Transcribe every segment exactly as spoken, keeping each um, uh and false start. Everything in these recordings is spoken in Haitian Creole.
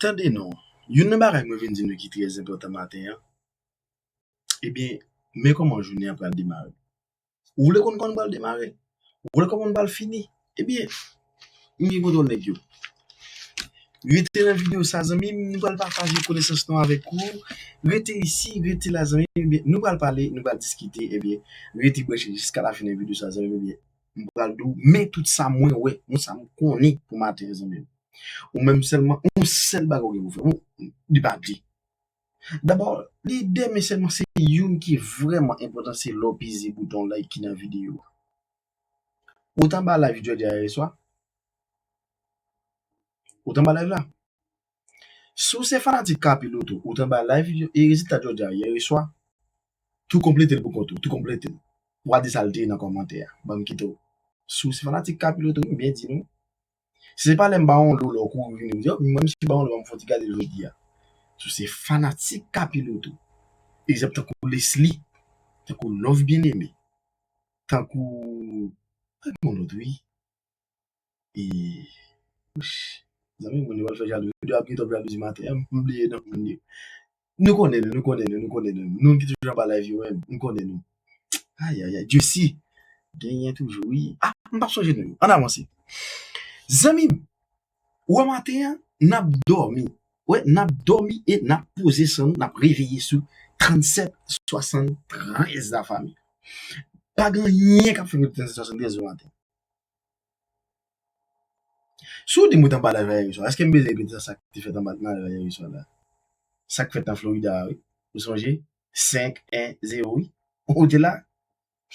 Tande non, youn nan bagay mwen vin di nou ki trè enpòtan maten an, ebyen, men kòman jounen an pral demare. Ou vle konn kòman l pral demare? Ou vle kòman l pral fini? Ebyen, m gen kontwòl nèg yo. Rete nan videyo sa, zanmi m, nou pral pataje konesans nou avèk ou. Rete isi, rete la, zanmi m, ebyen, nou pral pale, nou pral diskite, ebyen, rete branche jiska la fen nan videyo sa, zanmi m, ebyen, m pral di w, men tout sa mwen wè, men sa m konnen pou maten an, zanmi m. Ou menm sèlman, yon sèl bagay ou gen pou fè. Ou, li pa de. Dabò, li de, men sèlman se youn ki vrèman enpòtan, se lè w peze bouton like ki nan videyo a. Ou t anba live Georgia yè swa? Ou t anba live la? Si w se fanatik Kapiloto, ou t anba live e rezilta Georgia yè swa? Tou konplete l pou kont ou, tou konplete l. W a di sa l te ye nan kòmantè a. Ban m kite w. Si w se fanatik Kapiloto, m byen di nou. Si se pa lè m ba w yon lo lè w kouri vini, m di, "Oh, mwen, m si ba w yon lo, ban m fè yon ti gade l jodi a." Si w se fanatik Kapiloto, egzanp tankou Leslie, tankou Love Bien-Aimé, tankou, pa gen yon lòt, wi. E, zanmi, moun yo pral fè jalouzi. Yo ap gen twòp jalouzi maten an, m bliye non moun yo. Nou konnen nou, nou konnen nou, nou konnen nou. Nou ki toujou anba live yo, m konnen nou. Ayayay, Josie. Genyen toujou, wi. Ah, m p ap sonje nou yo. Ann avanse. Zanmi m, ou wè maten an, n ap dòmi. Wè, n ap dòmi e n ap poze san nou, n ap reveye sou trannsèt swasanntrèz la fanmi. Pa gen anyen k ap fè nou trannsèt swasanntrèz yo maten. Si w di m ou t anba live la yè swa, èske m bezwen repete sa k te fèt anba nan live la yè swa la? Sa k fèt nan Florida a, wi. Ou sonje? Senk en zewo, wi. Ou te la?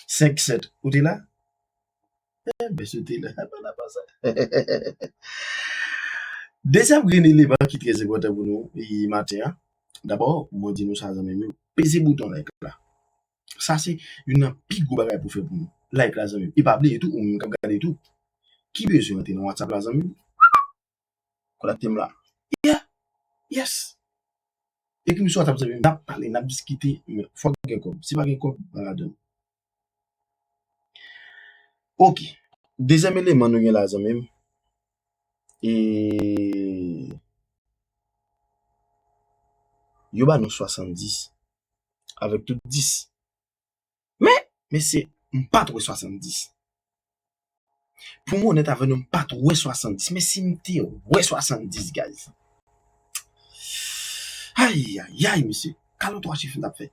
Senk sèt, ou te la? Enben, si w te la, pa nan pa sa. Dezyèm grenn eleman ki trè enpòtan pou nou, e, maten an. Dabò, mwen di nou sa, zanmi m yo, peze bouton like la. Sa se youn nan pi gwo bagay pou fè pou nou. Like la, zanmi m. E pa bliye tou, ou menm k ap gade tou, ki bezwen antre nan WhatsApp la, zanmi m, kontakte m la. Yeah. Yes. Ekri m sou WhatsApp, zanmi m. N ap pale, n ap diskite, men fòk gen kòb. Si pa gen kòb, pa ladan l. Ok. Dezyèm eleman nou gen la, zanmi m. E yo ba nou swasanndis avèk tout dis. Men, mesye, m pa t wè swasanndis. Pou m onèt avè nou, m pa t wè swasanndis. Men si m te wè swasanndis, guys. Ayayay, mesye. Kalòt twa chif m t ap fè.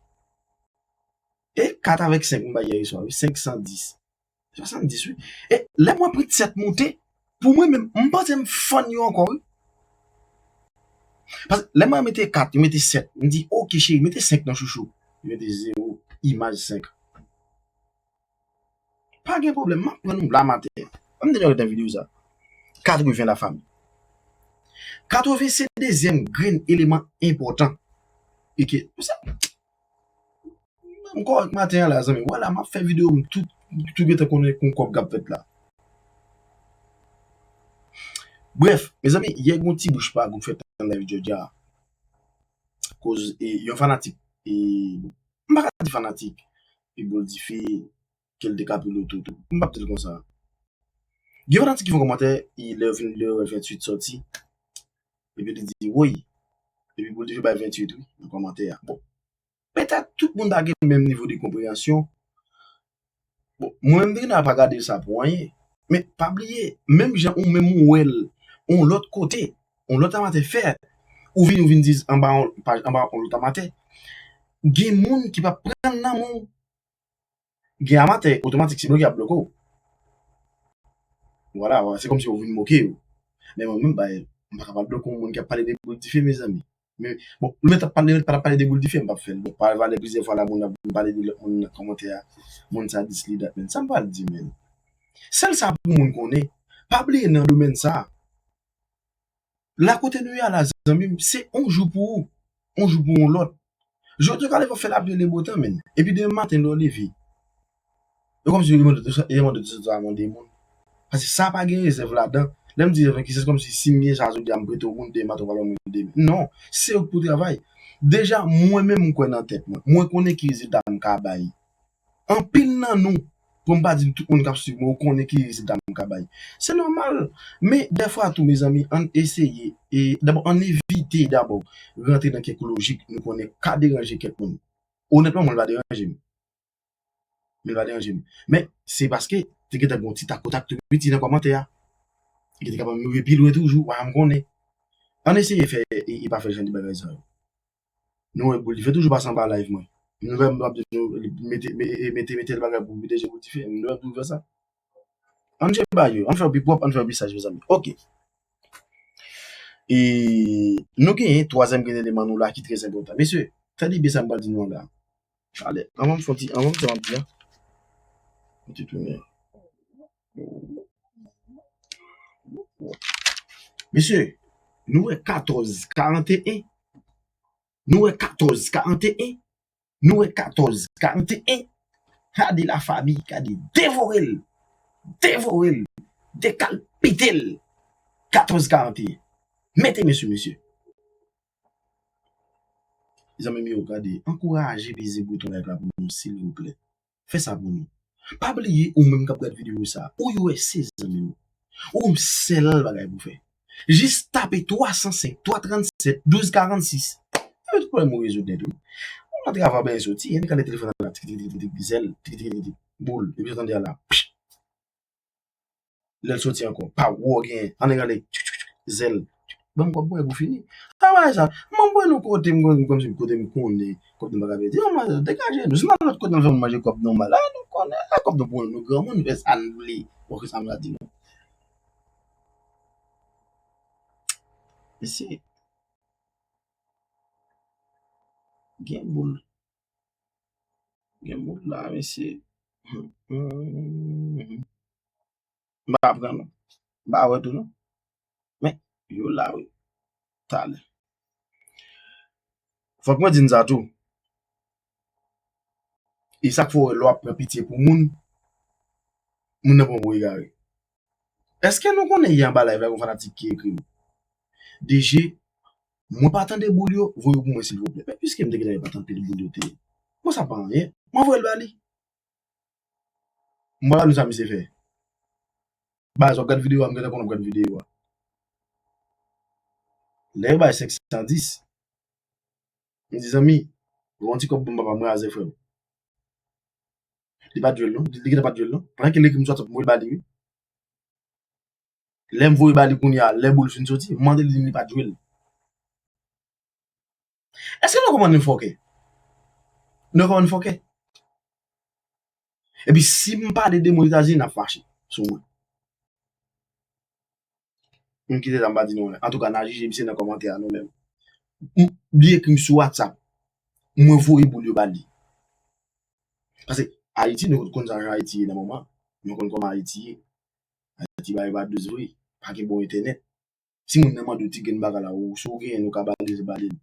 E kat avèk senk m bay yè swa, wi, senk san dis. Swasanndis, wi. E lè mwen pran sèt monte, pou mwen menm, m panse m fann yo ankò, wi. Paske lè mwen mete kat, yo mete sèt, m di, "Ok, cheri, mete senk non, chouchou." Yo mete zewo, imaj senk. Pa gen pwoblèm, m ap pran nou la maten. Ann deja ret nan videyo sa. Katreven la fanmi. Katreven se dezyèm grenn eleman enpòtan. E ke, sa, m kòrèk maten an la, zanmi. Vwala, m ap fè videyo m tou, tou gentan konnen kon kòb k ap fèt la. Brèf, mezanmi, yè gon ti bouch pa gou fèt nan live Georgia. Koz, e, yon fanatik, e, m pa ka di fanatik, e, Boul Dife, ke l te ka pilote tou. M p ap di l konsa. Gen fanatik ki fè kòmantè, e, lè yo vin, lè yo wè venntuit sòti, epi li di, "Woy." Epi Boul Dife bay venntuit, wi, nan kòmantè a. Bon, petèt tout moun pa gen menm nivo de konpreyansyon. Bon, mwen menm, Dina pa gade sa pou anyen. Men, pa bliye, menm jan ou menm ou wè l, yon lòt kote, yon lòt amatè fè, ou vin, ou vin di anba yon paj, anba yon lòt amatè, gen moun ki p ap pran nan men w. Gen amatè, otomatik, se bloke y ap bloke w. Vwala, vwala, se kòmsi yo vin moke w. Men mwen menm, bay, m pa ka pral bloke yon moun k ap pale de Boul Dife, mezanmi. Men, bon, nou mèt ap pale, nou mèt pa t ap pale de Boul Dife, m p ap fè l. Bon, pa valè plizyè fwa la, moun ap vin pale de lòt moun nan kòmantè a. Moun sa dis li dat, men sa m pral di, men. Sèl sa pou moun konnen, pa bliye nan domèn sa. La kote nou ye a la, zanmi m, se yon jou pou ou, yon jou pou yon lòt. Jodi w ka leve w fè lapli e le botan, men. Epi demen maten lè w leve, e kòmsi yo mande tout sa, yo mande tout sa a yon de moun. Paske sa pa gen rezèv ladan. Lè m di rezèv, se kòmsi si m gen sa jodi a, m prete w moun, demen maten w pral ban mwen demen. Non, se ou k pou travay. Deja, mwen menm, m kwè nan tèt mwen. Mwen konnen ki rezilta m ka bay. Anpil nan nou, Pou m pa di tout moun k ap swiv mwen, ou konnen ki rezilta m ka bay. Se nòmal. Men, dèfwa tou, mezanmi, ann eseye, e dabò, ann evite dabò rantre nan kèk lojik nou konnen ka deranje kèk moun. Onètman, mwen, l pa deranje m. Men l pa deranje m. Men, se paske te gentan gen yon ti takotak tou piti nan kòmantè a. Ki te kapab rive pi lwen toujou, pa janm konnen. Ann eseye fè e, e pa fè jan de bagay sa yo. Nou wè Boul Dife toujou pase anba live mwen. Nou wè m ap di nou mete, me- e- mete, mete l bagay pou pete je Boul Dife. Nou wè m toujou fè sa. Ann je bagay yo, ann fè yo pi pwòp, ann fè yo pi saj, mezanmi. Ok. E nou genyen twazyèm grenn eleman nou la ki trè enpòtan. Mesye, tande byen sa m pral di nou an la. Ale, anvan m fè yon ti, anvan m fè yon ti, an. Yon ti tounen. Mesye, nou wè katòz karanteyen. Nou wè katòz karanteyen. Nou wè katòz karanteyen. Gade la fami, gade, devore l. Devore l. Dekalpite l. Katòz karanteyen. Mete men sou mesye. Zanmi m yo, gade, ankouraje peze bouton like la pou nou, silvouplè. Fè sa pou nou. Pa bliye, ou menm k ap gad videyo sa, ou U S A, zanmi m. Ou gon sèl bagay pou fè. Jis tape twa san senk, twa trannsenk, douz karannsis. Epi tout pwoblèm ou rezoud nèt, wi. Ou nan travay, ben, soti, en, kale telefòn nan la, tik, tik, tik, tik, tik, zèl, tik, tik, tik, tik, boul, epi ou tande a la, pch. Lè l soti ankò, pa wè w gen, ann rale, tchou, tchou, tchou, zèl. Ban m kòb mwen pou fini. Travay sa, m anvoye nou kote m konn, kòmsi kote m konnen, kòb nou pa ka pèdi. Yon mwen, degaje nou. Si n al lòt kote, n al fè moun manje kòb nou mal. A, nou konnen, a, kòb nou pou nou granmoun, fè sa n vle. Bon, ki sa m la di nou. Mesye, gen boul. Gen moun la, mesye. M pa pran non. M pa wè tou non. Men, yo la wi. Talè. Fòk mwen di n sa tou. E sa k fè w wè lè w ap pran pitye pou moun, moun nan pran pou egare. Èske nou konnen yè anba live la, gon fanatik ki ekri m? D G, mwen pa tande boul yo, voye yo pou mwen silvouplè. Men piske m te gentan pa tande boul yo te ye. Bon, sa pa anyen. Mwen voye l ba li. Mwen pa nou sa misye fè. Baz, w ap gad videyo a, m gentan konnen w ap gad videyo a. Lè yo bay senk san dis, m di, zanmi, voye yon ti kòb pou m, papa, m raze, frè m. Li pa t jwe l non. Li gentan pa t jwe l non. Pandan ke l ekri m sou WhatsApp, m voye l ba li wi. Lè m voye ba li kounye a, lè boul fin soti, m mande li, li pa t jwe l. Èske nou konprann nou fòkè? Nou konprann nou fòkè? Epi si m pale de moun Etazini, n ap fache sou mwen. M kite la, m pa di nou anyen. Antouka, n a jije misye nan kòmantè a nou menm. M, li ekri m sou WhatsApp. Mwen voye boul yo ba li. Paske Ayiti, nou konn sa jan Ayiti ye nan moman. Nou konn kòman Ayiti ye. Ayiti ba yo pa dous vre. Pa gen bon entènèt. Si moun nan mande w ti grenn bagay la, ou, si w genyen l, ou ka ba li, se ba li l.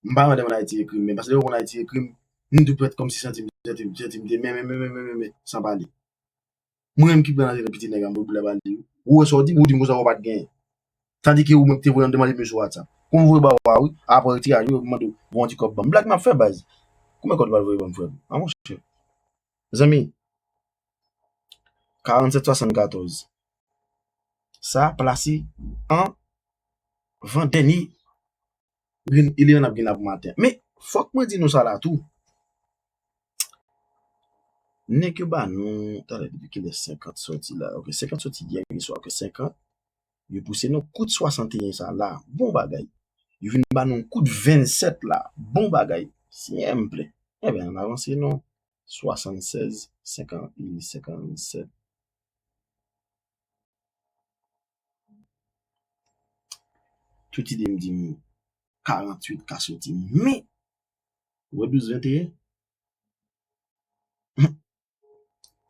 M pa renmen lè moun Ayiti ekri m, men paske lè yo konn Ayiti ekri m, m tou prèt kòmsi santi m, santi m, santi m te men, men, men, men, men, men, men, san pale. Mwen menm ki pran nan tèt piti nèg a, mwen boule ba li. Ou wè sa w di m, ou di m konsa ou pa t genyen. Tandike ou menm ki te voye yon demande m sou WhatsApp. Kou m voye ba ou a wi, apre retiraj wi, yo mande w, voye yon ti kòb ban m. Blag m ap fè baz. Konbyen kòb ou pral voye ban m, frè m? A monchè. Zanmi, karannsèt swasannkatòz. Sa plase anvan dènye grenn eleman n ap gen la pou maten an. Men, fòk mwen di nou sa la tou. Nèg yo ba nou, talè, depi kilè senkant soti la? Ok, senkant soti yè swa, ok, senkant. Yo pouse nou kout swasanteyen sa la. Bon bagay. Yo vin ba nou kout vennsèt la. Bon bagay. Senyè m plè. Enben, ann avanse non. Swasannsèz, senkant, senkannsèt. Tout ide m di m karanntuit ka soti. Men, ou wè douz venteyen?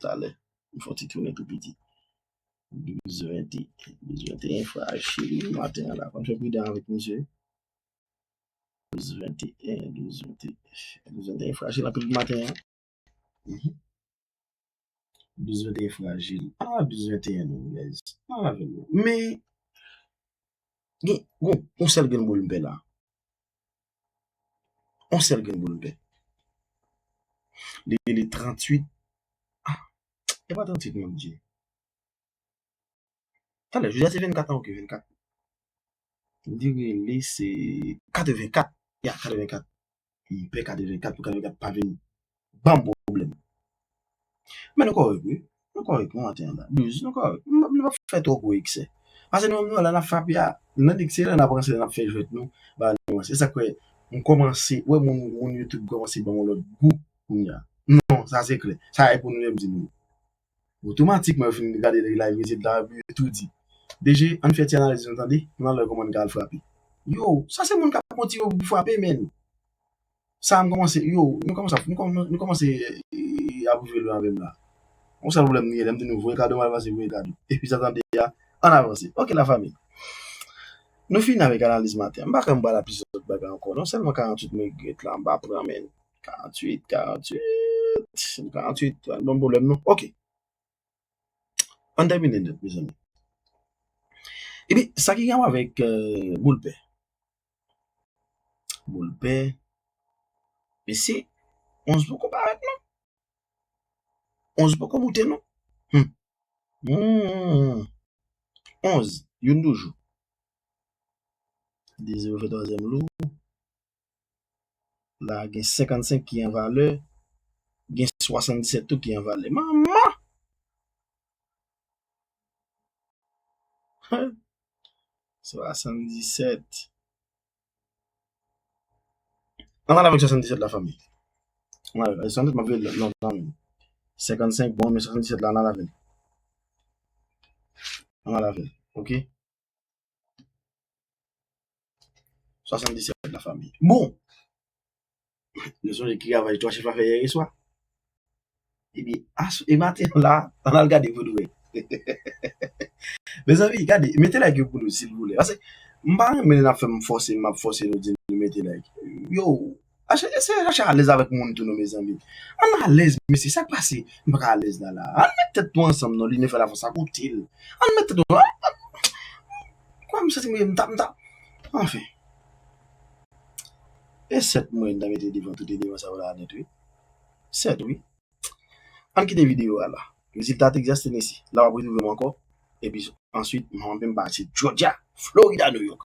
Talè, m fè yon ti tounen tou piti. Douz venteyen, douz venteyen frajil maten an la. Fò n fè pridan avèk misye. Douz venteyen, douz venteyen, douz venteyen frajil anpil pou maten an. Mhm. Douz venteyen frajil. Ah, douz venteyen non, guys. Ah, avè nou. Men, gen, gon, yon sèl grenn boul m pè la. Yon sèl grenn boul m pè. Li rele tranntuit. Ah, E pa tranntuit, mon Dye. Talè, jodi a se vennkat an, ok, vennkat. Li rele se katrevenkat. Ya, katrevenkat. Li pè katrevenkat pou katrevenkat pa vin ban m pwoblèm. Men nou kòrèk, wi. Nou kòrèk, nou maten an la. Blues, nou kòrèk. M, m p ap fè twò gwo eksè. Paske nou menm nou la, n ap frape a. Nan eksè la, n ap ranse, n ap fè jwèt nou. Ba nou ranse. Se sa k fè, m kòmanse, wè moun, moun YouTube kòmanse ban m yon lòt gou kounye a. Non, sa se klè. Sa e pou nou menm di nou. Otomatikman, yo fin gade live rezilta, epi yo tou di, D J, ann fè ti analiz nou tande, ann al wè kòman n ka al frape. Yo, sa se moun k ap motive w pou frape, menn. Sa m kòmanse, yo, nou kòmanse, nou kòmanse, nou kòmanse e, e, ap rive lwen avè m la. Yon sèl pwoblèm nou gen, lè m di nou voye kado, m al pase voye kado. Epi sa tande a, ann avanse. Ok, lafanmi. Nou fini avèk analiz maten an. M pa kwè m pral ap plis lòt bagay ankò, non. Sèlman karanntuit mwen gen la, m pa pran, menn. Karanntuit, karanntuit, karanntuit, pa gen pwoblèm, non. Ok. Ann tèmine nèt, mezanmi. Epi, sa ki gen avèk, euh, boul pè. Boul pè. Mesye, onz poko parèt, non. Onz poko moute, non. Hmm. Hmm. Onz, youn toujou. De zewo fè twazyèm lou. La, gen senkannsenk ki an valè. Gen swasanndisèt tou ki an valè. Manman! Swasanndisèt. Ann al avèk swasanndisèt, lafanmi. Ann al avèk swasanndisèt, m ap veye l lontan menm. Senkannsenk, bon, men swasanndisèt la, ann al avè l. Ann al avè l, ok? Swasanndisèt, lafanmi. Bon! Nou sonje ki ravaj twa chif la fè yè swa? Epi, as-, e maten an la, ann al gade pou nou wè. Mezanmi, gade, mete like yo pou nou, silvouplè. Paske, m pa renmen lè n ap fè m fòse, m ap fòse nou di nou mete like. Yo, Acha-, eseye chache alèz avèk moun tou non, mezanmi. Ann alèz, mesye, sa k pase? Nou pa ka alèz la, la. Ann met tèt nou ansanm non, linyon fè lafòs, sa k itil. Ann met tèt nou, ann, ann, kwè m santi mwen, m ta, m ta, anfen. E sèt mwen, m ta mete devan, tout e devan sa yo la nèt, wi. Sèt, wi. Ann kite videyo a la. Rezilta Texas, Tennessee. La w ap retwouve m ankò. Epi answit, m ap pati Georgia, Florida, New York.